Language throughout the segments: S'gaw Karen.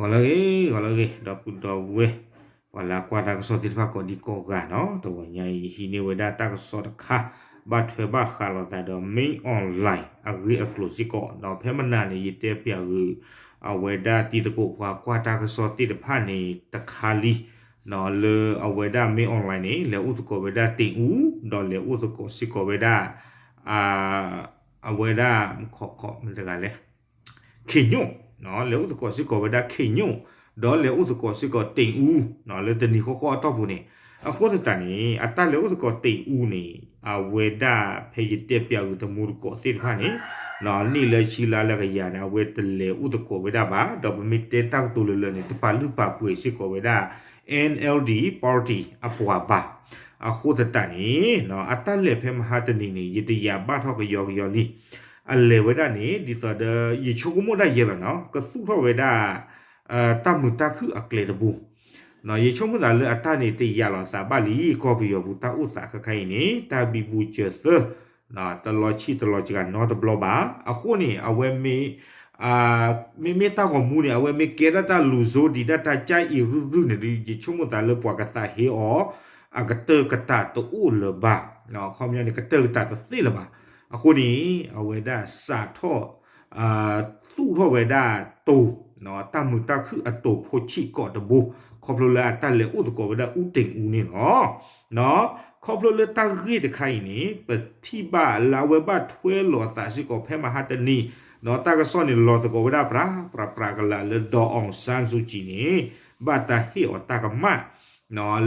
ဂီၤလၢအဂ့ၤ, ဂီၤလၢအဂ့ၤ ဒီပုၢ်ဒီဝဲၢ် ပှၤလၢကွၢ်တၢ်ကစီၣ်သ့ၣ်တဖၣ်ကိးဒံကိးဂၤနီၤ, တဂီၤညါအံၤ ယဟံးန့ၢ်ဝဲဒၣ်တၢ်ကစီၣ်တခါ ဘၣ်ထွဲဘၣ်ဃးလိာ်သးဒီး Mail Online အဂ့ၢ်အကျိၤစ့ၢ်ကီးနီၤ. ဖဲမနၤန့ၣ် ယတဲပျးဂုာ် အဝဲဒၣ်တံၤသကိးပှၤကွၢ်တၢ်ကစီၣ်သ့ၣ်တဖၣ်န့ၣ်တခါလံနီၤ, လၢအဝဲဒၣ် Mail Online န့ၣ် လဲၤအိၣ်သကိးဝဲဒၣ် တိၢ်အူ, ဒီးလဲၤအိၣ်သကိးစ့ၢ်ကီးဝဲဒၣ် အဝဲဒၣ် မတဂၤလဲၣ် ခ့ညိၣ်, လဲၤအိၣ်သကိးစ့ၢ်ကီးဝဲဒၣ်ခ့ညိၣ်, ဒီးလဲၤအိၣ်သကိးစ့ၢ်ကီး တိၢ်အူ လၢတနံၤဃီဃီအတီၢ်ပူၤန့ၣ်. အဃိသတးန့ၣ် အတၢ်လဲၤအိၣ်သကိး တိၢ်အူ န့ၣ် အဝဲဒၣ်ဖဲယတဲပျးဂုာ်တမူတကိးသ့ၣ်တဖၣ်န့ၣ် နံၣ်လၢဆံလါလၢကယၤန့ၣ် အဝဲတလဲၤအိၣ်သကိးဝဲဒၣ်ဘၣ်, ဒီးပမ့ၢ်တဲတၢ်ကတိၤလၢလၢာ်န့ၣ် တပာ်လုၢ်ပာ်ပှ့ၤစ့ၢ်ကီးဝဲဒၣ် NLD party အပှၤဘၣ်. အဃိသတးန့ၣ် အတၢ်လဲၤဖဲမဟါတနံၤန့ၣ် ယတယာ်ဘၣ်ထီၣ်ကယီကယီလံ. အလဲၤဝဲဒၣ်န့ၣ် ဒ်သိးဒီး ယဆိကမိၣ်ဒၣ်ယဲလီၤနီၤ ကသူၣ်ထီၣ်ဝဲဒၣ် တၢ်မုာ်တၢ်ခုၣ်အကျဲတဘိ ယဆိကမိၣ်သးလၢအတၢ်န့ၣ်တယာ်လီၤသးဘၣ်လံ ကီၢ်ပယီၤပူၤတၢ်အိၣ်သးခဲခါအံၤန့ၣ် တၢ်ဘံဘူစၢၤသၢ တလီၤဆံၣ်တလီၤစှၤနီတဘျီဘၣ်. အဃိန့ၣ် အဝဲမ့ၢ် မ့မ့ၢ်တၢ်ဂီၤမူန့ၣ် အဝဲမ့ၢ်ကဲဒၣ်တၢ်လူၤစိဒံးဒၣ်တၢ်ကၢ်အံၤရုၢ်ရုၢ်န့ၣ်ဒီး ယဆိကမိၣ်သးလၢပှၤကသးဟ့အီၤ အကတၢၢ်ကတၢၢ်တအိၣ်လၢၤဘၣ်, အခီပညီန့ၣ် ကတၢၢ်ကတၢၢ်တသ့လၢၤဘၣ်. အဃိန့ၣ် အဝဲဒၣ်စးထီၣ် သူၣ်ထီၣ်ဝဲဒၣ်တိၢ် တၢ်မုာ်တၢ်ခုၣ်အတိၢ်ဖိဆံးကိာ်တဘိ ခီဖျိလၢအတၢ်လဲၤအိၣ်သကိးဝဲဒၣ်အူ တိၢ်အူ န့ၣ်လီၤ. ခီဖျိလၢတၢ်ဂ့ၢ်တခါအံၤန့ၣ် ပထံၣ်ဘၣ်လၢအဝဲဘၣ်ထွဲလိာ်အသးစ့ၢ်ကီးဖဲမဟါတနံၤ တၢ်ကစီၣ်န့ၣ်လီၤသကိးဝဲဒၣ်ပြးပြးပြးကလာ်လၢ ဒီး အောင်ဆန်းစုကြည် န့ၣ် ဘၣ်တၢ်ဟ့ၣ်အီၤတၢ်ကမၣ်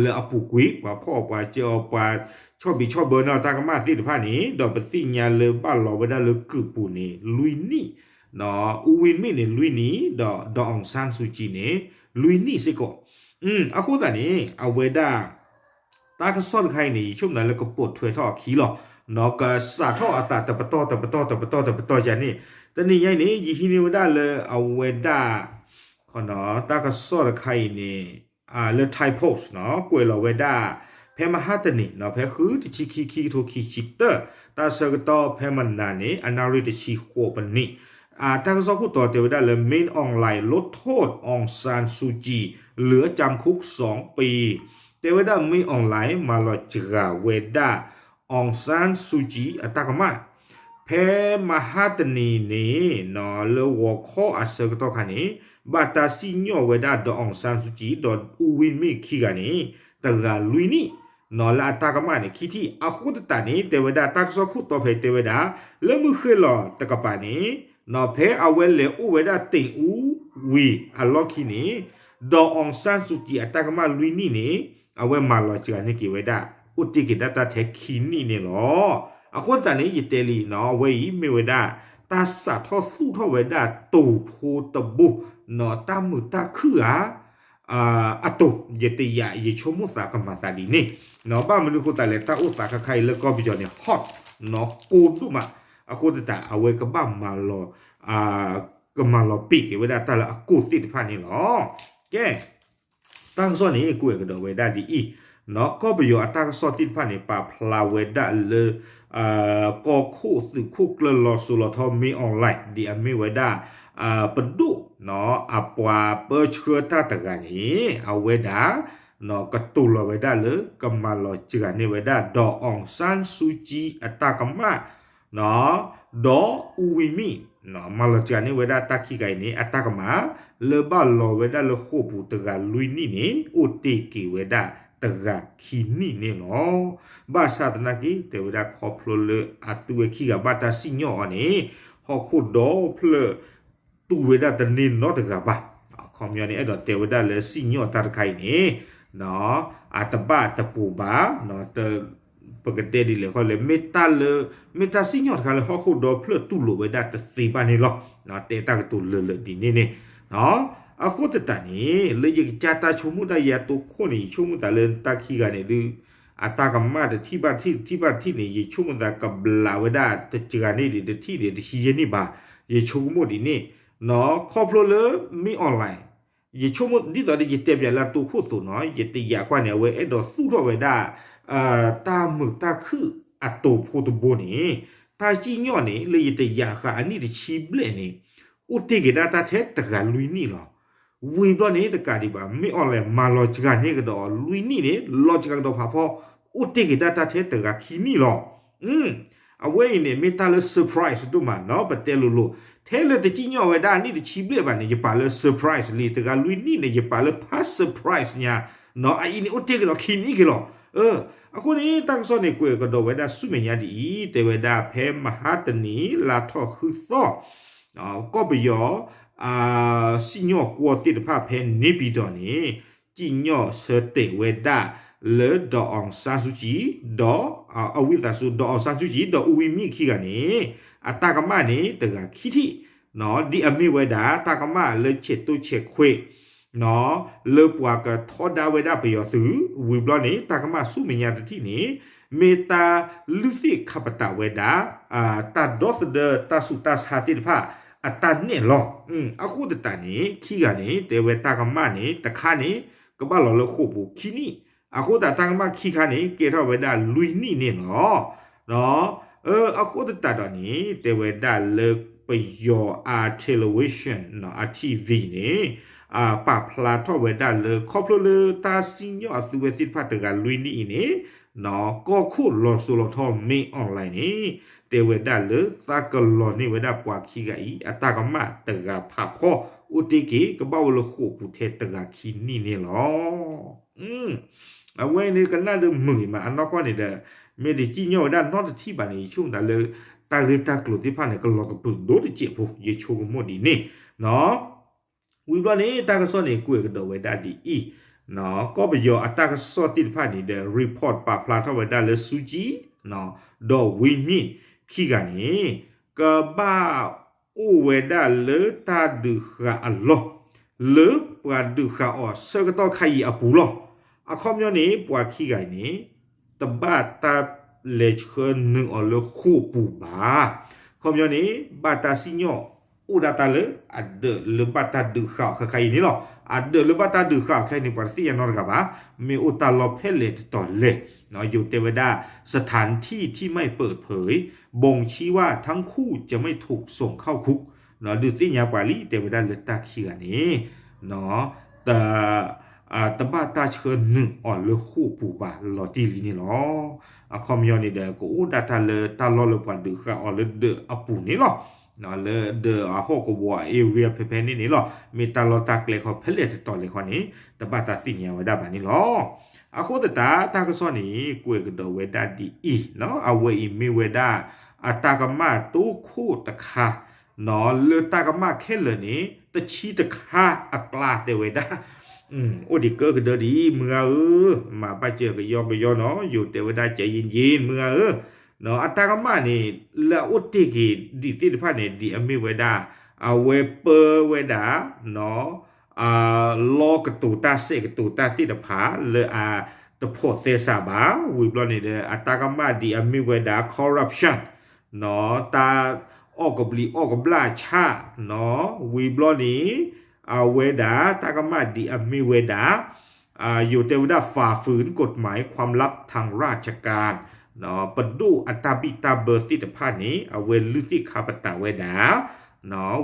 လၢအပူၤကွံာ် ပှၤဖီၣ်အီၤပှၤစၢၤအီၤပှၤဆီၣ်ဘံးဆီၣ်ဘၢန့ၢ်အီၤတၢ်ကမၣ်သ့ၣ်တဖၣ်န့ၣ် ဒီးပသ့ၣ်ညါလၢဘၣ်လီၤဝဲဒၣ်လၢကုၢ်ပူၤန့ၣ် လွံၢ်နံၣ် အူဝံၣ်မ့ၣ်န့ၣ် လွံၢ်နံၣ် ဒီး ဒီးအောင်ဆန်းစုကြည် န့ၣ် လွံၢ်နံၣ်စ့ၢ်ကီး. အဃိသတးန့ၣ် အဝဲဒၣ် တၢ်ကစီၣ်တခါအံၤန့ၣ် ယဆိကမိၣ်သးလၢကပိာ်ထွဲထီၣ်အခံလီၤ. ကစးထီၣ်အသးတပတီၢ်တပတီၢ်တပတီၢ်တပတီၢ်ယၤန့ၣ် တနံၤညါအံၤန့ၣ် ယဟံးန့ၢ်ဝဲဒၣ်လၢအဝဲဒၣ် တၢ်ကစီၣ်တခါအံၤန့ၣ် လၢ Thai Post နီၤ ကွဲးလီၤဝဲဒၣ် ဖဲမဟါတနံၤနီၤ ဖဲဃုတဆံခံ ခံကထိခံဆံတၢ တၢ်ဆၢကတီၢ်ဖဲမနၤန့ၣ် အနၣ်ရံၣ်တဆံဃိးပနံး တၢ်ကစီၣ်ခိၣ်တီတဲဝဲဒၣ်လၢ Mail Online ลดโทษ องซานซูจี เหลือจำคุกสองปี တဲဝဲဒၣ် Mail Online မၤလီၤစှၤဝဲဒၣ် အောင်ဆန်းစုကြည် အတၢ်ကမၣ် ဖဲမဟါတနံၤန့ၣ် လၢဂီၤခီအဆၢကတီၢ်ခါန့ၣ် ဘၣ်တၢ်စံၣ်ညီၣ်ဝဲဒၣ် ဒီးအောင်ဆန်းစုကြည် ဒီးအူဝံၣ်မ့ၣ်ခံဂၤန့ၣ် တဂၤလွံၢ်နံၣ် လၢအတၢ်ကမၣ်န့ၣ် ခံထံၣ်. အဃိသတးန့ၣ် တဲဝဲဒၣ် တၢ်ကစီၣ်ခိၣ်တီဖဲတဲဝဲဒၣ် လၢမုၢ်ဃ့ၢ်လီၤတကပၤန့ၣ် ဖဲအဝဲလဲၤအိၣ်ဝဲဒၣ်တိၢ်အူဝံၤအလီၢ်ခံန့ၣ် ဒီးအောင်ဆန်းစုကြည် အတၢ်ကမၣ်လွံၢ်နံၣ်န့ၣ် အဝဲမၤလီၤစှၤန့ၢ်က့ၤဝဲဒၣ် အိၣ်တ့ၢ်က့ၤဒၣ်တၢ်ထဲခံနံၣ်န့ၣ်လီၤ. အဃိသတးန့ၣ် ယတဲလံနီၤ အဝဲအံၤမ့ၢ်ဝဲဒၣ် တၢ်စးထီၣ်သူၣ်ထီၣ်ဝဲဒၣ်တိၢ်ဖိတဘိနီၤ တၢ်မုာ်တၢ်ခုၣ်ဧါ အတိၢ် ယတယာ် ယဆိကမိၣ်သးကမၤသးဒ်န့ၣ် ဘၣ်မနုၤအဃိသတးလဲၣ် တၢ်အိၣ်သးခါခါအံၤလၢကီၢ်ပယီၤန့ၣ် hot နီၤ ကိၢ်ဒိၣ်မး အဃိသတး အဝဲကဘၣ်မၤလီၤ ကမၤလီၤပံာ်က့ၤဝဲဒၣ်တၢ်လၢအကိၢ်သ့ၣ်တဖၣ်န့ၣ်လီၤ. ကဲ တၢ်ကစီၣ်န့ၣ် ကွဲးကဒီးဝဲဒၣ်ဒ်အံၤ, ကီၢ်ပယီၤအတၢ်ကစီၣ်သ့ၣ်တဖၣ်န့ၣ် ပာ်ဖျါဝဲဒၣ်လၢ ကီၢ်ခိၣ်သုးခိၣ်ကျၢၢ်လီၤစိၤလီၤထီ မင်းအောင်လှိုင် ဒ်အမ့ၢ်ဝဲဒၣ် ပဒိၣ် အပှၤပၢဆှၢတၢ်တဂၤန့ၣ် အဝဲဒၣ် ကတိၤလီၤဝဲဒၣ်လၢ ကမၤလီၤစှၤန့ၢ်ဝဲဒၣ် ဒီးအောင်ဆန်းစုကြည် အတၢ်ကမၣ် ဒီးအူဝံၣ်မ့ၣ် မၤလီၤစှၤန့ၢ်ဝဲဒၣ်တၢ်ခံဂၤအံၤန့ၣ် အတၢ်ကမၣ် လၢဘၣ်လီၤဝဲဒၣ်လၢဃိာ်ပူၤတဂၤလွံၢ်နံၣ်န့ၣ် အိၣ်တ့ၢ်က့ၤဝဲဒၣ်တဂၤခံနံၣ်န့ၣ်လီၤ. ဘၣ်ဆၣ်သနာ်က့ တဲဝဲဒၣ်ခီဖျိလၢအသုဝဲခံဂၤဘၣ်တၢ်စံၣ်ညီၣ်အီၤန့ၣ် ဟီၣ်ခိၣ်ဒီဖျၢၣ်တူၢ်ဝဲဒၣ်တန့ၢ်နီတဂၤဘၣ်. အခီပညီန့ၣ် အဲၣ်ဒိးတဲဝဲဒၣ်လၢစံၣ်ညီၣ်တၢ်တခါအံၤန့ၣ် အတဘၣ်တပိၤဘၣ် ပကတဲဒ်လဲၣ်ဃီလဲၣ် မ့ၢ်တၢ်လၢ မ့ၢ်တၢ်စံၣ်ညီၣ်တခါလၢဟီၣ်ခိၣ်ဒီဖျၢၣ်တူၢ်လိာ်ဝဲဒၣ်တသ့ဘၣ်န့ၣ်လီၤ. တဲတၢ်ကတိၤလၢာ်လၢာ်ဒ်န့ၣ်န့ၣ် အဃိသတးန့ၣ် လၢယကစၢ်တၢ်ဆိကမိၣ်ဒၣ်ယၤတိခိၣ်န့ၣ် ယဆိကမိၣ်သးလၢတၢ်ခံဂၤန့ၣ်ဒုး အတၢ်ကမၣ်တထံၣ်ဘၣ်တထံၣ် တထံၣ်ဘၣ်တထံၣ်န့ၣ် ယဆိကမိၣ်သးကဘျးဝဲဒၣ်တစှၤန့ၢ်ဒံးတထံၣ်န့ၣ် တဟံးယဲၢ်န့ၢ်ဘၣ်. ယဆိကမိၣ်ဒ်န့ၣ် ခီဖျိလၢ မင်းအောင်လှိုင် ယဆိကမိၣ်ဒ်သိးဒီးယတဲပျးလၢအတိခိၣ်သိးနီၤ ယတယာ်ကွၢ်န့ၣ် အဝဲအဲၣ်ဒိးသူၣ်ထီၣ်ဝဲဒၣ် တၢ်မုာ်တၢ်ခုၣ်အတိၢ်ဖိတဘိန့ၣ် တၢ်စံၣ်ညီၣ်န့ၣ် လၢယတယာ်ဃာ်အနံၣ်တဆံဘျဲၣ်န့ၣ် အိၣ်တ့ၢ်က့ၤဒၣ်တၢ်ထဲတဂၤလွံၢ်နံၣ်လီၤ. ဝံၤဘျီန့ၣ် တကးဒံးဘၣ် မ့ၢ် online မၤလီၤစှၤန့ၢ်ကဒီးလွံၢ်နံၣ်န့ၣ် လီၤစှၤကဒီးဖးဖီ အိၣ်တ့ၢ်က့ၤဒၣ်တၢ်ထဲတဂၤခံနံၣ်လီၤ. အဝဲအံၤန့ၣ် မ့ၢ်တၢ်လၢ surprise ဒိၣ်မးနီၤ ပတဲလိၤလိၤ ထဲလၢတစံၣ်ညီၣ်ဝဲဒၣ်နံၣ်တဆံဘျဲၣ်ဘၣ်န့ၣ် ယပာ်လၢ surprise လံ တဂၤလွံၢ်နံၣ်န့ၣ် ယပာ်လၢဖး surprise ညါနီၤ အအံၤန့ၣ် အိၣ်တ့ၢ်ကဒီးခံနံၣ်က့ၤလီၤ. အဃိန့ၣ် တၢ်ကစီၣ်န့ၣ် ကွဲးကဒီးဝဲဒၣ်ဆူမဲာ်ညါဒ်အံၤ တဲဝဲဒၣ်ဖဲမဟါတနံၤ လါထီၣ်ဃုသီ ကီၢ်ပယီၤ စံၣ်ညီၣ်ကွီၢ်သ့ၣ်တဖၣ်ဖဲန့ၣ်ပံၤတီၤန့ၣ် စံၣ်ညီၣ်ဆၢတဲာ်ဝဲဒၣ်လၢ ဒေါ်အောင်ဆန်းစုကြည် ဒီး အဝံသးစူၤ ဒေါ်အောင်ဆန်းစုကြည် ဒီး ဦးဝင်းမြင့် ခံဂၤန့ၣ် အတၢ်ကမၣ်န့ၣ် တဂၤခံထံၣ် ဒ်အမ့ၢ်ဝဲဒၣ် တၢ်ကမၣ်လၢဆဲးတိၢ်ဆဲးခွဲး လၢပှၤကထီဒါဝဲဒၣ်ပယီၤသုး ဝံၤဘျီန့ၣ် တၢ်ကမၣ်ဆူမဲာ်ညါတထံၣ်န့ၣ် မ့ၢ်တၢ်လုၢ်သ့ၣ်ခါပတာ်ဝဲဒၣ် တၢ်ဒီသဒၢတၢ်ဆူးတၢ်ဆါသ့ၣ်တဖၣ် အတၢ်နဲၣ်လီၤ. အဃိသတးန့ၣ် ခံဂၤန့ၣ် တဲဝဲတၢ်ကမၣ်န့ၣ် တခါန့ၣ် ကဘၣ်လီၤလၢဃိာ်ပူၤခံနံၣ် အဃိသတးတၢ်ကမၣ်ခံခါန့ၣ် ကဲထီၣ်ဝဲဒၣ်လွံၢ်နံၣ်န့ၣ်လီၤ. အဃိသတးဒီးန့ၣ် တဲဝဲဒၣ်လၢပယီၤအ television အ TV န့ၣ် ပာ်ဖျါထီၣ်ဝဲဒၣ်လၢ ခီဖျိလၢတၢ်စံၣ်ညီၣ်အသုဝဲသ့ၣ်တဖၣ်တဂၤလွံၢ်နံၣ်အံၤန့ၣ် ကီၢ်ခိၣ်လီၤစိၤလီၤထီၣ် မ့ၢ် online န့ၣ် တဲဝဲဒၣ်လၢသးကလီၤန့ၢ်ဝဲဒၣ်ပှၤခံဂၤအံၤ အတၢ်ကမၣ်တဂၤဖးဖီ အိၣ်တ့ၢ်က့ၤ ကဘၣ်အိၣ်လၢဃိာ်ပူၤထဲတဂၤခံနံၣ်န့ၣ်လီၤ. အဝဲန့ၣ်ကနၣ်ဒုးမုာ်ဂ့ၤမး အနီၢ်ကီၢ်န့ၣ်ဒီး မ့ၢ်တစံၣ်ညီၣ်ဝဲဒၣ်နီတထံၣ်ဘၣ်န့ၣ် ယဆိကမိၣ်ဒၣ်လၢ တၢ်ဂ့ၢ်တၢ်ကျိၤသ့ၣ်တဖၣ်န့ၣ် ကလီၤကပုာ်ဒိၣ်တစဲးဖိ ယဆိကမိၣ်ဒ်န့ၣ်နီၤ. ဝံၤဘျီန့ၣ် တၢ်ကစီၣ်န့ၣ် ကွဲးကဒီးဝဲဒၣ်ဒ်အံၤ, ကီၢ်ပယီၤအတၢ်ကစီၣ်သ့ၣ်တဖၣ်န့ၣ်ဒီး report ပာ်ဖျါထီၣ်ဝဲဒၣ်လၢ စူးကံ ဒီး ဝံမ့ၣ် ခံဂၤန့ၣ် ကဘၣ်အိၣ်ဝဲဒၣ်လၢတၢ်ဒုးဃာ်အလီၢ် လၢပှၤဒုးဃာ်အီၤဆၢကတီၢ်ခါအံၤအပူၤလီၤ. အခီပညီန့ၣ် ပှၤခံဂၤအံၤန့ၣ် တဘၣ်တၢ်လဲၤဆှၢနုာ်အီၤလၢဃိာ်ပူၤဘၣ်. အခီပညီန့ၣ် ဘၣ်တၢ်စံၣ်ညီၣ်အိၣ်ဒၣ်တၢ်လၢ အဒၢးလၢဘၣ်တၢ်ဒုးဃာ်အီၤခဲခါအံၤန့ၣ်လီၤ. အဒၢးလၢဘၣ်တၢ်ဒုးဃာ်အီၤခဲအံၤန့ၣ် ပှၤတသ့ၣ်ညါနီတဂၤဘၣ်. မ့ၢ်အိၣ်တၢ်လီၢ်ဖဲလဲၣ်တတီၤလဲၣ်, ယိၤတဲဝဲဒၣ် สถานที่ที่ไม่เปิดเผย บ่งชี้ว่าทั้งคู่จะไม่ถูกส่งเข้าคุก ဒုးသ့ၣ်ညါပှၤလံ တဲဝဲဒၣ်လၢတၢ်ခံဂၤန့ၣ် တဘၣ်တၢ်ဆှၢနုာ်အီၤလၢဃိာ်ပူၤဘၣ်လီၤတံၢ်လံန့ၣ်လီၤ. အခီပညီန့ၣ်ဒီး ကအိၣ်ဒၣ်တၢ်လၢတၢ်လီၢ်လၢပှၤဒုးဃာ်အီၤလၢဒၢးအပူၤန့ၣ်လီၤ. လၢဒၢးအဟီၣ်ကဝီၤ area ဖဲဖဲန့ၣ်န့ၣ်လီၤ. မ့ၢ်တၢ်လီၢ်တၢ်ကျဲခီဖဲလဲၣ်တတီၤလဲၣ်ခီန့ၣ် တဘၣ်တၢ်သ့ၣ်ညါဝဲဒၣ်ဘၣ်န့ၣ်လီၤ. အဃိသတး တၢ်ကစီၣ်န့ၣ် ကွဲးကဒီးဝဲဒၣ်ဒ်အံၤ, အဝဲအံၤမ့ၢ်ဝဲဒၣ် အတၢ်ကမၣ်တိခိၣ်တခါ လၢတၢ်ကမၣ်ခဲလၢာ်န့ၣ် တဆံတခါအကျါတဲဝဲဒၣ် အိၣ်ဒံးကၢကဒၢဒံး မုၢ်ဂၤဧၢ, မၤဘၣ်စၢၤကယီကယီနီၤ, ယိၤတဲဝဲဒၣ် ကဲယ့ၣ်ယ့ၣ် မုၢ်ဂၤဧၢ, အတၢ်ကမၣ်န့ၣ် လၢအအိၣ်တ့ၢ်က့ၤဒံးသ့ၣ်တဖၣ်န့ၣ် ဒ်အမ့ၢ်ဝဲဒၣ် အဝဲပၢဝဲဒၣ် လီကတိၤတၢ်စဲးကတိၤတၢ်သ့ၣ်တဖၣ် လၢအတဖိးသဲစးဘၣ်. ဝံၤဘျီန့ၣ်ဒီး အတၢ်ကမၣ်ဒ်အမ့ၢ်ဝဲဒၣ် corruption တၢ်အီၣ်ကဘျံးအီၣ်ကဘျၣ်ဆၣ်နီၤ, ဝံၤဘျီန့ၣ် အဝဲဒၣ် တၢ်ကမၣ်ဒ်အမ့ၢ်ဝဲဒၣ် ယိၤတဲဝဲဒၣ် ฝ่าฝืนกฎหมายความลับทางราชการ ပဒိၣ်အတၢ်ဘံၣ်တၢ်ဘၢသ့ၣ်တဖၣ်န့ၣ် အဝဲလုၢ်သ့ၣ်ခါပတာ်ဝဲဒၣ်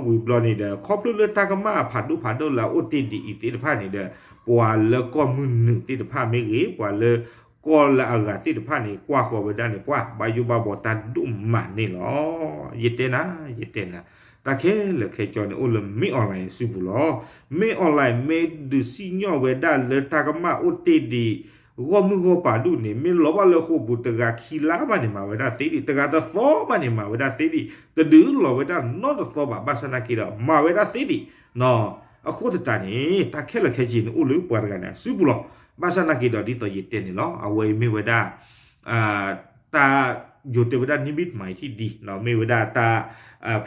ဝံၤဘျီန့ၣ်ဒီး ခီဖျိလၢတၢ်ကမၣ်ဖးဒိၣ်ဖးဒိၣ်လၢအအိၣ်တ့ၢ်ဒ်အံၤသ့ၣ်တဖၣ်န့ၣ်ဒီး ပှၤလၢကီၢ်မုၢ်နုာ်သ့ၣ်တဖၣ်မ့ၢ်ဂ့ၤ, ပှၤလၢကီၢ်လၢအဂၤသ့ၣ်တဖၣ်န့ၣ် ကွၢ်ဃီၤဝဲဒၣ်န့ၣ် ပှၤဘၣ်ယိၣ်ဘၣ်ဘှီတၢ်ဒိၣ်မးန့ၣ်လီၤ. ယတဲနၤ, ယတဲနၤ, တၢ်ခဲလၢာ်ခဲဆ့န့ၣ် အိၣ်လၢမ့ၢ် online စုပူၤလီၤ. မ့ၢ် online မ့ၢ်ဒုးစံၣ်ညီၣ်ဝဲဒၣ်လၢတၢ်ကမၣ်အိၣ်တ့ၢ်ဒံး ဂီၢ်မုၢ်ဂီၢ်ပၤဒူၣ်န့ၣ် မ့ၢ်လီၤဘၣ်လၢဃိာ်ပူၤ တဂၤခံလါဘၣ်န့ၣ် မၤဝဲဒၣ်သ့ဒံး, တဂၤတသီဘၣ်န့ၣ် မၤဝဲဒၣ်သ့ဒံး, တဒုးလီၤဝဲဒၣ်နီတသီဘၣ်, ဘၣ်ဆၣ်နာ်က့ဒီး မၤဝဲဒၣ်သ့ဒံး. အဃိသတးန့ၣ် တၢ်ခဲလၢာ်ခဲဆ့န့ၣ် အိၣ်လၢပှၤတဂၤန့ၣ် စုပူၤလီၤ. ဘၣ်ဆၣ်နာ်က့ဒီး ဒ်သိးယတဲန့ၣ်လီၤ, အဝဲအံၤမ့ၢ်ဝဲဒၣ် တၢ်ယိၤတဲဝဲဒၣ် နိမိတ်မၤအံၤထံၣ်ဒံး မ့ၢ်ဝဲဒၣ်တၢ်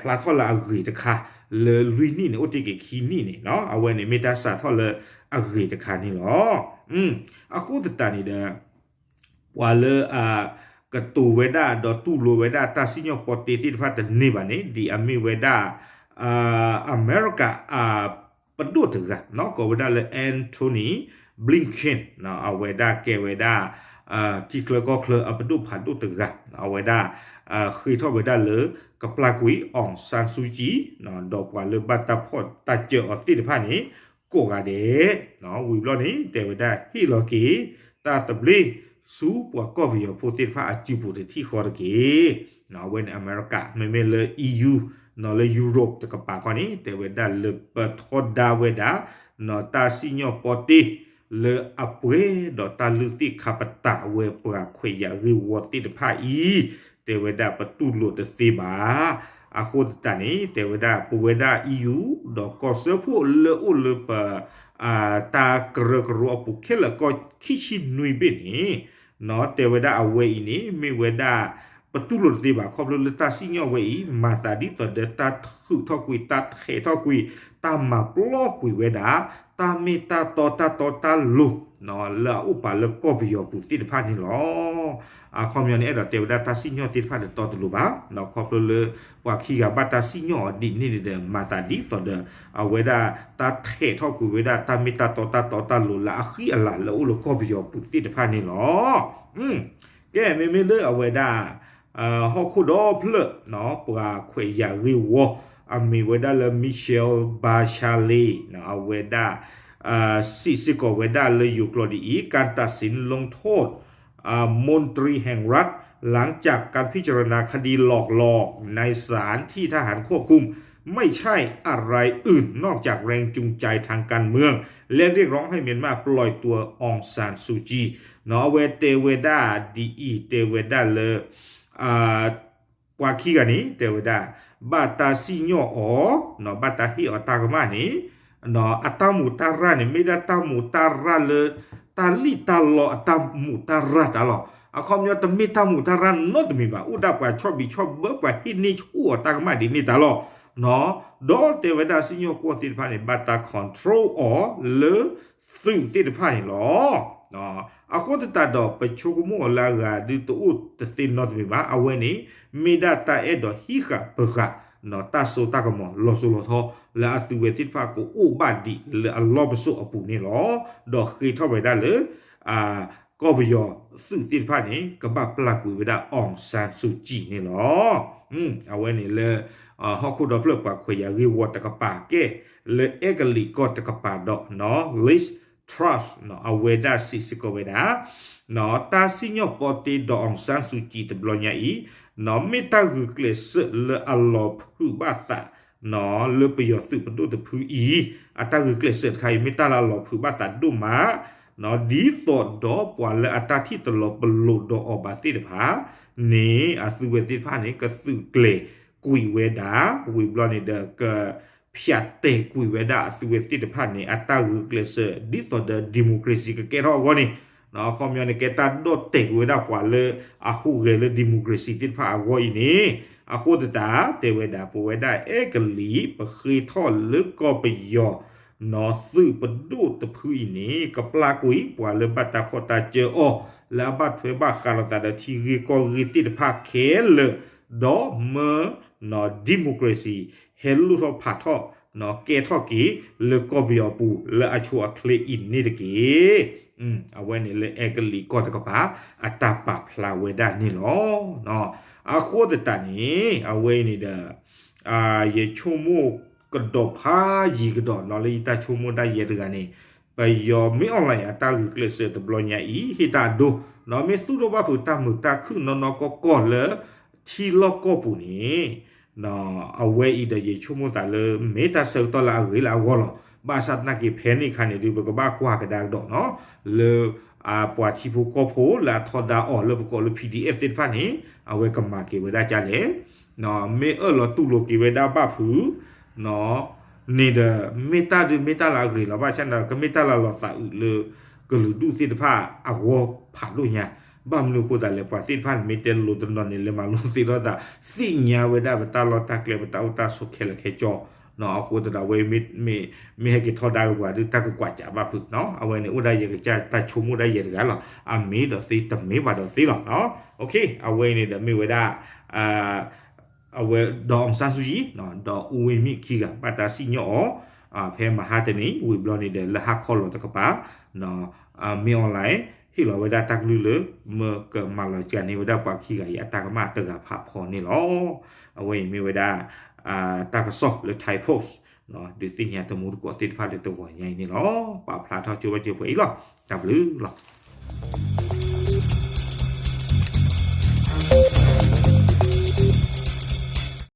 ဖျါထီၣ်လၢအဂ့ၤတခါ လၢလွံၢ်နံၣ်န့ၣ် အိၣ်တ့ၢ်က့ၤခံနံၣ်န့ၣ် အဝဲန့ၣ်မ့ၢ်တၢ်စးထီၣ်လၢအဂ့ၤတခါန့ၣ်လီၤ. အဃိသတးန့ၣ်ဒီး ပှၤလၢအကတိၤဝဲဒၣ် ဒီးတူၢ်လိာ်ဝဲဒၣ်တၢ်စံၣ်ညီၣ်ပီတ့သ့ၣ်တဖၣ်တန့ၢ်ဘၣ်န့ၣ် ဒ်အမ့ၢ်ဝဲဒၣ် အမဲရကၤ ပဒိၣ်တဂၤ ကိးဝဲဒၣ်လၢ Antony Blinken အဝဲဒၣ်ကဲဝဲဒၣ် ထံချၢကီၢ်ချၢအပဒိၣ်ဖးဒိၣ်တဂၤ အဝဲဒၣ် ဃ့ထီၣ်ဝဲဒၣ်လၢ ကပျၢ်ကွံာ် အောင်ဆန်းစုကြည် ဒီးပှၤလၢဘၣ်တၢ်ဖီၣ်တၢ်စၢၤအီၤသ့ၣ်တဖၣ်န့ၣ် ကိးဂၤဒဲး, ဝံၤဘျီန့ၣ် တဲဝဲဒၣ်ဟ့ၣ်လီၤက့ၤ တၢ်သဘျ့ ဆူပှၤကီၢ်ပယီၤဖိသ့ၣ်တဖၣ်အစုပူၤတထံၣ်ဃီတက့ၢ်. အဝဲန့ၣ်အမဲရကၤ မ့မ့ၢ်လၢ E U နီၢ်လၢ Europe တကပၤခီန့ၣ် တဲဝဲဒၣ်လၢပထီဒါဝဲဒၣ် နီၢ်တၢ်စံၣ်ညီၣ်ပီတ့ လၢအပှဲၤဒီးတၢ်လုၢ်သ့ၣ်ခါပတာ်ဝဲပှၤခွဲးယာ်ဂ့ၢ်ဝီသ့ၣ်တဖၣ်အံၤ တဲဝဲဒၣ်ပတူၢ်လိာ်တသ့ဘၣ်. အဃိသတးန့ၣ် တဲဝဲဒၣ်ပဝဲဒၣ် E U ဒီးကီၢ်စၢဖှိၣ်လၢအိၣ်လၢပ တၢ်ကရၢကရိအပူၤခဲလၢာ်ကီၢ်ခံဆံနွံဘ့ၣ်န့ၣ် နီၢ်တဲဝဲဒၣ်အဝဲအံၤန့ၣ် မ့ၢ်ဝဲဒၣ် ပတူၢ်လိာ်တသ့ဘၣ် ခီဖျိလၢတၢ်စံၣ်ညီၣ်ဝဲအံၤ မၤသးဒ်သိးဒီးတၢ်ထုးထီၣ်ကွံာ် တၢ်ထဲးထီၣ်ကွံာ် တၢ်မၤပျီကွံာ်ဝဲဒၣ် တၢ်မ့ၢ်တၢ်တီတၢ်တီတၢ်လိၤ လၢအအိၣ်ပာ်လၢကီၢ်ပယီၤပူၤသ့ၣ်တဖၣ်န့ၣ်လီၤ. အခီပညီန့ၣ် အဲၣ်ဒိးတဲဝဲဒၣ်တၢ်စံၣ်ညီၣ်သ့ၣ်တဖၣ်ဒီးတီတလိၤဘၣ် ခီဖျိလၢ ပှၤခံဂၤဘၣ်တၢ်စံၣ်ညီၣ်အီၤဒ်န့ၣ်န့ၣ်ဒီး မၤသးဒ်သိးဒီး အဝဲဒၣ်တၢ်ထဲးထီၣ်ကွံာ်ဝဲဒၣ် တၢ်မ့ၢ်တၢ်တီတၢ်တီတၢ်လိၤလၢအဃံအလၤလၢအအိၣ်လၢကီၢ်ပယီၤပူၤသ့ၣ်တဖၣ်န့ၣ်လီၤ. ကဲ မ့မ့ၢ်လၢအဝဲဒၣ် ဟီၣ်ခိၣ်ဒီဖျၢၣ် ပှၤခွဲးယာ်ဂ့ၢ်ဝီ အမ့ၢ်ဝဲဒၣ်လၢ Michelle Bachelet အဝဲဒၣ် စံးစ့ၢ်ကီးဝဲဒၣ်လၢယိၤကျိာ်ဒ်အံၤ การตัดสินลงโทษ มนตรีแห่งรัฐ หลังจากการพิจารณาคดีหลอกลวงในศาลที่ทหารควบคุม ไม่ใช่อะไรอื่นนอกจากแรงจูงใจทางการเมือง และเรียกร้องให้เมียนมาปล่อยตัวอองซานซูจี နီၢ်အဝဲတဲဝဲဒၣ်ဒ်အံၤ တဲဝဲဒၣ်လၢ ပှၤခံဂၤန့ၣ် တဲဝဲဒၣ် ဘၣ်တၢ်စံၣ်ညီၣ်အီၤ နီၢ်ဘၣ်တၢ်ဟ့ၣ်အီၤတၢ်ကမၣ်န့ၣ် နီၢ်အတၢ်မူးတၢ်ရၢ်န့ၣ် မ့ၢ်ဒၣ်တၢ်မူးတၢ်ရၢ်လၢ တၢ်လံၣ်တၢ်လီအတၢ်မူးတၢ်ရၢ်တၢ်လီၤ. အခီပညီတမ့ၢ်တၢ်မူးတၢ်ရၢ်နီတမံၤဘၣ် အိၣ်ဒၣ်ပှၤဆီၣ်ဘံးဆီၣ်ဘၢ ပှၤဟ့ၣ်န့ၢ်ဆူၣ်အီၤတၢ်ကမၣ်ဒ်န့ၣ်တၢ်လီၤ. နီၢ် ဒီးတဲဝဲဒၣ်စံၣ်ညီၣ်ကွီၢ်သ့ၣ်တဖၣ်န့ၣ် ဘၣ်တၢ် control အီၤလၢ သုးသ့ၣ်တဖၣ်န့ၣ်လီၤ. အဃိသတးဒီး ပဆိကမိၣ်အီၤလၢအဂၤဒုးတအိၣ်တသ့နီတမံၤဘၣ် အဝဲန့ၣ် မ့ၢ်ဒၣ်တၢ်အဲၣ်ဒိးဟံးဃာ်ပဃာ် တၢ်စိတၢ်ကမီၤလီၤစိၤလီၤထီ လၢအသုးဝဲသ့ၣ်တဖၣ်ကအိၣ်ဘၣ်ဒံးလၢအလီၢ်ပစိာ်အပူၤန့ၣ်လီၤ. ဒီးဃ့ထီၣ်ဝဲဒၣ်လၢ ကီၢ်ပယီၤသုးသ့ၣ်တဖၣ်န့ၣ် ကဘၣ်ပျၢ်ကွံာ်ဝဲဒၣ် အောင်ဆန်းစုကြည် န့ၣ်လီၤ. အဝဲန့ၣ်လၢ ဟီၣ်ခိၣ်ဒီဖျၢၣ်ပှၤခွဲးယာ်ဂ့ၢ်ဝီတကပၤကဲ လၢအဲကလံးကီၢ်တကပၤဒီး Liz Truss အဝဲဒၣ်စံးစ့ၢ်ကီးဝဲဒၣ် တၢ်စံၣ်ညီၣ်ပီတ့ဒီး အောင်ဆန်းစုကြည် တဘျီညါအံၤ မ့ၢ်တၢ်ဂုာ်ကျဲးစၢးလၢအလီၤဖုးဘၣ်သး လၢပယီၤသုးပဒိၣ်တဖုအံၤ အတၢ်ဂုာ်ကျဲးစၢးတခါအံၤ မ့ၢ်တၢ်လၢအလီၤဖုးဘၣ်သးဒိၣ်မး ဒ်သိးဒီးပှၤလၢအတၢ်ထံၣ်တလီၤပလိာ်ဒီးအီၤဘၣ်သ့ၣ်တဖၣ်န့ၣ် အသုးဝဲသ့ၣ်တဖၣ်န့ၣ် ကသုးကျဲၤကွံာ်ဝဲဒၣ် ဝံၤဘျီန့ၣ်ဒီး ကဖၠးတဲာ်ကွံာ်ဝဲဒၣ်အသုးဝဲသ့ၣ်တဖၣ်န့ၣ် အတၢ်ဂုာ်ကျဲးစၢး ဒ်သိးဒီး democracy ကကဲထီၣ်အဂီၢ်န့ၣ် အခီပညီန့ၣ် ကဲတၢ်ဒီၣ်တဲာ်ကွံာ်ဝဲဒၣ်ပှၤလၢအဟူးဂဲၤလၢ democracy သ့ၣ်တဖၣ်အဂီၢ်အံၤန့ၣ် အဃိသတး တဲဝဲဒၣ် ပဝဲဒၣ်အဲကလံး ပဃ့ထီၣ်လၢကီၢ်ပယီၤ သုးပဒိၣ်တဖုအံၤန့ၣ် ကပျၢ်ကွံာ်ပှၤလၢဘၣ်တၢ်ဖီၣ်တၢ်စၢအီၤ လၢအဘၣ်ထွဲဘၣ်ဃးလိာ်သးဒီးထံဂ့ၢ်ကီၢ်ဂ့ၢ်သ့ၣ်တဖၣ်ခဲလၢာ် ဒီးမၢ democracy ဟဲလိၣ်ထီၣ်ဖးထီၣ် ကဲထီၣ်က့ၤလၢကီၢ်ပယီၤပူၤလၢအဆိအချ့အံၤန့ၣ်တက့ၢ်. အဝဲန့ၣ်လၢအဲကလံးကီၢ်တကပၤ အတၢ်ပာ်ဖျါဝဲဒၣ်န့ၣ်လီၤ. အဃိသတးန့ၣ် အဝဲအံၤန့ၣ်ဒီး ယဆိကမိၣ်ကဒီးဖးယံၤကဒီးနီၢ် လၢယတၢ်ဆိကမိၣ်ဒၣ်ယဲတဂၤန့ၣ် ပယီၤမ့ၢ် online အတၢ်ဂုာ်ကျဲးစၢးတဘျီညါအံၤ ဟ့ၣ်တၢ်အဒိ နီၢ်မ့ၢ်သူၣ်ဒိၣ်ဘၣ်ဖုးတၢ်မုာ်တၢ်ခုၣ်နီၢ်နီၢ်ကီၢ်ကီၢ်လၢ ထံလီၢ်ကီၢ်ပူၤန့ၣ် အဝဲအံၤဒီးယဆိကမိၣ်သးလၢ မ့ၢ်တၢ်ဆၢကတီၢ်လၢအဂ့ၤလၢအဂီၢ်လီၤ. ဘၣ်ဆၣ်သနာ်က့ဖဲန့ၣ်အခါန့ၣ်ဒုး ပကဘၣ်ကွၢ်ကဒါကဒီးနီၢ် လၢ ပှၤထံဖိကီၢ်ဖိလၢအထီဒါအီၤလၢပကိးလၢ P D F သ့ၣ်တဖၣ်န့ၣ် အဝဲကမၤက့ၤဝဲဒၣ်ဒ်လဲၣ်. မ့ၢ်အၢၣ်လီၤတူၢ်လိာ်က့ၤဝဲဒၣ်ဘၣ်ဖုး န့ၣ်ဒီး မ့ၢ်တၢ်ဒုးမ့ၢ်တၢ်လၢအဂ့ၤလီၤ. ဘၣ်ဆၣ်န့ၣ်ဒီး ကမ့ၢ်တၢ်လၢလီၤသးအုးလၢ ကလုာ်ဒူၣ်သ့ၣ်တဖၣ်အဂီၢ်ဖးဒိၣ်ညါ. ဘၣ်မနုၤအဃိသတးလဲၣ် ပှၤသ့ၣ်တဖၣ်န့ၣ် မ့ၢ်တဲလိၤတနီၤန့ၣ် လဲၤမၤလိသ့ထီၣ်သး သ့ၣ်ညါဝဲဒၣ်ပတၢ်လီၢ်တၢ်ကျဲ ပတၢ်အိၣ်တၢ်ဆိးခဲလၢာ်ခဲဆ့ အဃိသတးဝဲ မ့ၢ်ဟဲက့ၤထီဒါက့ၤပှၤဒုး တၢ်ကကွၢ်စးဘၣ်ဖုးနီၢ်. အဝဲန့ၣ်အိၣ်ဒၣ်ယဲကစၢ်တၢ်ဆိကမိၣ်ဒၣ်ယဲတဂၤလီၤ. အမ့ၢ်ဒီးသ့ တမ့ၢ်ဘၣ်ဒီးသ့လီၤ. အဝဲန့ၣ်ဒီးမ့ၢ်ဝဲဒၣ် အဝဲဒီး အောင်ဆန်းစုကြည် ဒီး ဦးဝင်းမြင့် ခံဂၤ ဘၣ်တၢ်စံၣ်ညီၣ်အီၤ ဖဲမဟါတနံၤ ဝံၤဘျီန့ၣ်ဒီး လၢဟါခီလီၤတကပၤ မ့ၢ် online ဟ့ၣ်လီၤဝဲဒၣ်တၢ်ကလုၢ်လၢ မၢကမၤလီၤစှၤန့ၢ်ဝဲဒၣ်ပှၤခံဂၤအံၤအတၢ်ကမၣ်တဂၤဖးဖီန့ၣ်လီၤ. အဝဲအံၤမ့ၢ်ဝဲဒၣ် တၢ်ကစီၣ်လၢ Thai Post ဒုးသ့ၣ်ညါတမူတကိးသ့ၣ်တဖၣ်လၢတဂီၤညါအံၤန့ၣ်လီၤ. ပာ်ဖျါထီၣ်ကၠိဘၣ်ကၠိပှဲၤအံၤလီၤ. တၢ်ဘျုးလီၤ.